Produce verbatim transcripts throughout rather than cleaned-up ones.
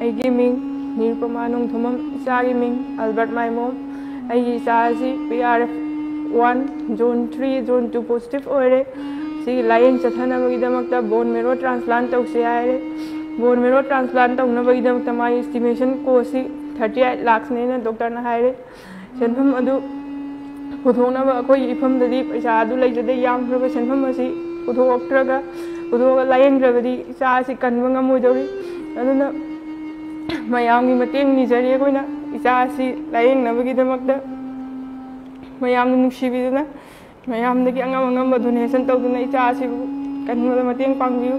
ꯑꯩꯒꯤ ꯃꯤꯡ ꯅꯤꯔꯨꯄꯃꯥ ꯅꯣꯡꯊꯣꯝꯕꯝ, ꯏꯆꯥꯒꯤ ꯃꯤꯡ ꯑꯜꯕꯔꯠ ꯃꯥꯏꯃꯣꯝ꯫ ꯑꯩꯒꯤ ꯏꯆꯥ ꯑꯁꯤ P R F one, zone three, zone two positive ꯑꯣꯏꯔꯦ꯫ ꯁꯤꯒꯤ ꯂꯥꯏꯌꯦꯡ ꯆꯠꯊꯅꯕꯒꯤꯗꯃꯛꯇ ꯕꯣꯟ ꯃꯦꯔꯣ ꯇ꯭ꯔꯥꯟꯁꯄ꯭ꯂꯥꯟ ꯇꯧꯁꯦ ꯍꯥꯏꯔꯦ꯫ ꯕꯣꯟ ꯃꯦꯔꯣ ꯇ꯭ꯔꯥꯟꯁꯄ꯭ꯂꯥꯟ ꯇꯧꯅꯕꯒꯤꯗꯃꯛꯇ ꯃꯥꯒꯤ ꯏꯁꯇꯤꯃꯦꯁꯟ ꯀꯣꯁꯁꯤ ꯊꯥꯔꯇꯤ ꯑꯩꯠ ꯂꯥꯛꯁꯅꯦꯅ ꯗꯣꯛꯇꯔꯅ ꯍꯥꯏꯔꯦ꯫ ꯁꯦꯟꯐꯝ ꯑꯗꯨ ꯄꯨꯊꯣꯛꯅꯕ ꯑꯩꯈꯣꯏꯒꯤ ꯏꯐꯝꯗꯗꯤ ꯄꯩꯁꯥ ꯑꯗꯨ ꯂꯩꯖꯗꯦ꯫ ꯌꯥꯝꯈ꯭ꯔꯕ ꯁꯦꯟꯐꯝ ꯑꯁꯤ ꯄꯨꯊꯣꯛꯇ꯭ꯔꯒ, ꯄꯨꯊꯣꯛꯑꯒ ꯂꯥꯏꯌꯦꯡꯗ꯭ꯔꯕꯗꯤ ꯏꯆꯥ ꯑꯁꯤ ꯀꯟꯕ ꯉꯝꯃꯣꯏꯗꯧꯔꯤ꯫ ꯑꯗꯨꯅ ꯃꯌꯥꯝꯒꯤ ꯃꯇꯦꯡ ꯅꯤꯖꯔꯤ꯫ ꯑꯩꯈꯣꯏꯅ ꯏꯆꯥ ꯑꯁꯤ ꯂꯥꯏꯌꯦꯡꯅꯕꯒꯤꯗꯃꯛꯇ ꯃꯌꯥꯝꯅ ꯅꯨꯡꯁꯤꯕꯤꯗꯨꯅ, ꯃꯌꯥꯝꯗꯒꯤ ꯑꯉꯝ ꯑꯉꯝꯕ ꯗꯣꯅꯦꯁꯟ ꯇꯧꯗꯨꯅ ꯏꯆꯥ ꯑꯁꯤꯕꯨ ꯀꯟꯕꯗ ꯃꯇꯦꯡ ꯄꯥꯡꯕꯤꯌꯨ꯫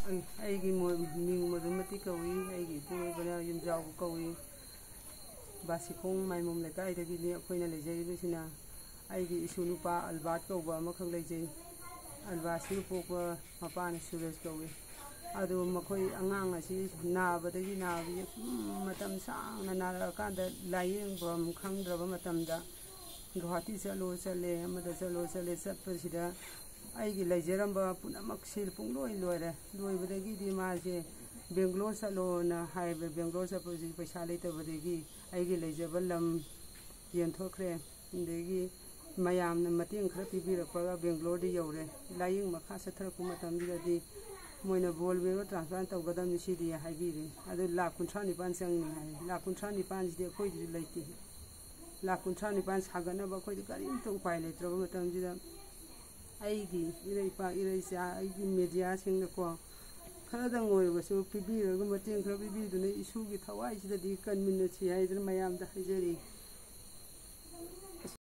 ꯑꯩ-, ꯑꯩꯒꯤ ꯃꯣ-, ꯃꯤꯡ ꯃꯣꯗꯨꯃꯇꯤ ꯀꯧꯏ꯫ ꯑꯩꯒꯤ ꯏꯄꯨꯔꯣꯏꯕꯅ ꯌꯨꯝꯖꯥꯎꯕ ꯀꯧꯏ꯫ ꯕꯥꯁꯤꯈꯣꯡ ꯃꯥꯏꯃꯣꯝ ꯂꯩꯀꯥꯏꯗꯒꯤꯅꯤ꯫ ꯑꯩꯈꯣꯏꯅ ꯂꯩꯖꯔꯤꯕꯁꯤꯅ ꯑꯩꯒꯤ ꯏꯁꯨ ꯅꯨꯄꯥ ꯑꯜꯕꯥꯔꯠ ꯀꯧꯕ ꯑꯃꯈꯛ ꯂꯩꯖꯩ꯫ ꯑꯜꯕꯥꯔꯠꯁꯤꯕꯨ ꯄꯣꯛꯄ ꯃꯄꯥꯅ ꯁꯨꯔꯖ ꯀꯧꯏ꯫ ꯑꯗꯨ ꯃꯈꯣꯏ ꯑꯉꯥꯡ ꯑꯁꯤ ꯅꯥꯕꯗꯒꯤ ꯅꯥꯕꯗꯒꯤ ꯁꯨꯝ ꯃꯇꯝ ꯁꯥꯡꯅ ꯅꯥꯔꯛꯑꯀꯥꯟꯗ ꯂꯥꯏꯌꯦꯡꯐꯝ ꯈꯪꯗ꯭ꯔꯕ ꯃꯇꯝꯗ ꯒꯨꯋꯥꯍꯥꯇꯤ ꯆꯠꯂꯣ ꯆꯠꯂꯦ, ꯑꯃꯗ ꯆꯠꯂꯣ ꯆꯠꯂꯦ, ꯆꯠꯄꯁꯤꯗ ꯑꯩꯒꯤ ꯂꯩꯖꯔꯝꯕ ꯄꯨꯝꯅꯃꯛꯁꯤ ꯄꯨꯡꯂꯣꯏ ꯂꯣꯏꯔꯦ꯫ ꯂꯣꯏꯕꯗꯒꯤꯗꯤ ꯃꯥꯁꯦ ꯕꯦꯡꯒ꯭ꯂꯣꯔ ꯆꯠꯂꯣꯅ ꯍꯥꯏꯕ, ꯕꯦꯡꯒ꯭ꯂꯣꯔ ꯆꯠꯄꯁꯤ ꯄꯩꯁꯥ ꯂꯩꯇꯕꯗꯒꯤ ꯑꯩꯒꯤ ꯂꯩꯖꯕ ꯂꯝ ꯌꯦꯟꯊꯣꯛꯈ꯭ꯔꯦ꯫ ꯑꯗꯒꯤ ꯃꯌꯥꯝꯅ ꯃꯇꯦꯡ ꯈꯔ ꯄꯤꯕꯤꯔꯛꯄꯒ ꯕꯦꯡꯒ꯭ꯂꯣꯔꯗ ꯌꯧꯔꯦ꯫ ꯂꯥꯏꯌꯦꯡ ꯃꯈꯥ ꯆꯠꯊꯔꯛꯄ ꯃꯇꯝꯗꯨꯗꯗꯤ ꯃꯣꯏꯅ ꯕꯣꯟ ꯃꯦꯔꯣ ꯇ꯭ꯔꯥꯟꯁꯄ꯭ꯂꯥꯟ ꯇꯧꯒꯗꯕꯅꯤ ꯁꯤꯗꯤ ꯍꯥꯏꯕꯤꯔꯦ꯫ ꯑꯗꯨ ꯂꯥꯛ ꯀꯨꯟꯊ꯭ꯔꯥ ꯅꯤꯄꯥꯟ ꯆꯪꯅꯤ ꯍꯥꯏ꯫ ꯂꯥꯛ ꯀꯨꯟꯊ꯭ꯔꯥ ꯅꯤꯄꯥꯟꯁꯤꯗꯤ ꯑꯩꯈꯣꯏꯗꯁꯨ ꯂꯩꯇꯦ꯫ ꯂꯥꯛ ꯀꯨꯟꯊ꯭ꯔꯥ ꯅꯤꯄꯥꯟ ꯁꯥꯒꯠꯅꯕ ꯑꯩꯈꯣꯏꯗ ꯀꯔꯤꯝꯇ ꯎꯄꯥꯏ ꯂꯩꯇ꯭ꯔꯕ ꯃꯇꯝꯁꯤꯗ ꯑꯩꯒꯤ ꯏꯔꯩ ꯏꯄꯥꯛ ꯏꯔꯩ ꯏꯆꯥ, ꯑꯩꯒꯤ ꯃꯦꯗꯤꯌꯥꯁꯤꯡꯅꯀꯣ ꯈꯔꯗꯪ ꯑꯣꯏꯔꯕꯁꯨ ꯄꯤꯕꯤꯔꯒ, ꯃꯇꯦꯡ ꯈꯔ ꯄꯤꯕꯤꯗꯨꯅ ꯏꯁꯨꯒꯤ ꯊꯋꯥꯏꯁꯤꯗꯗꯤ ꯀꯟꯃꯤꯟꯅꯁꯤ ꯍꯥꯏꯗꯅ ꯃꯌꯥꯝꯗ ꯍꯥꯏꯖꯔꯤ꯫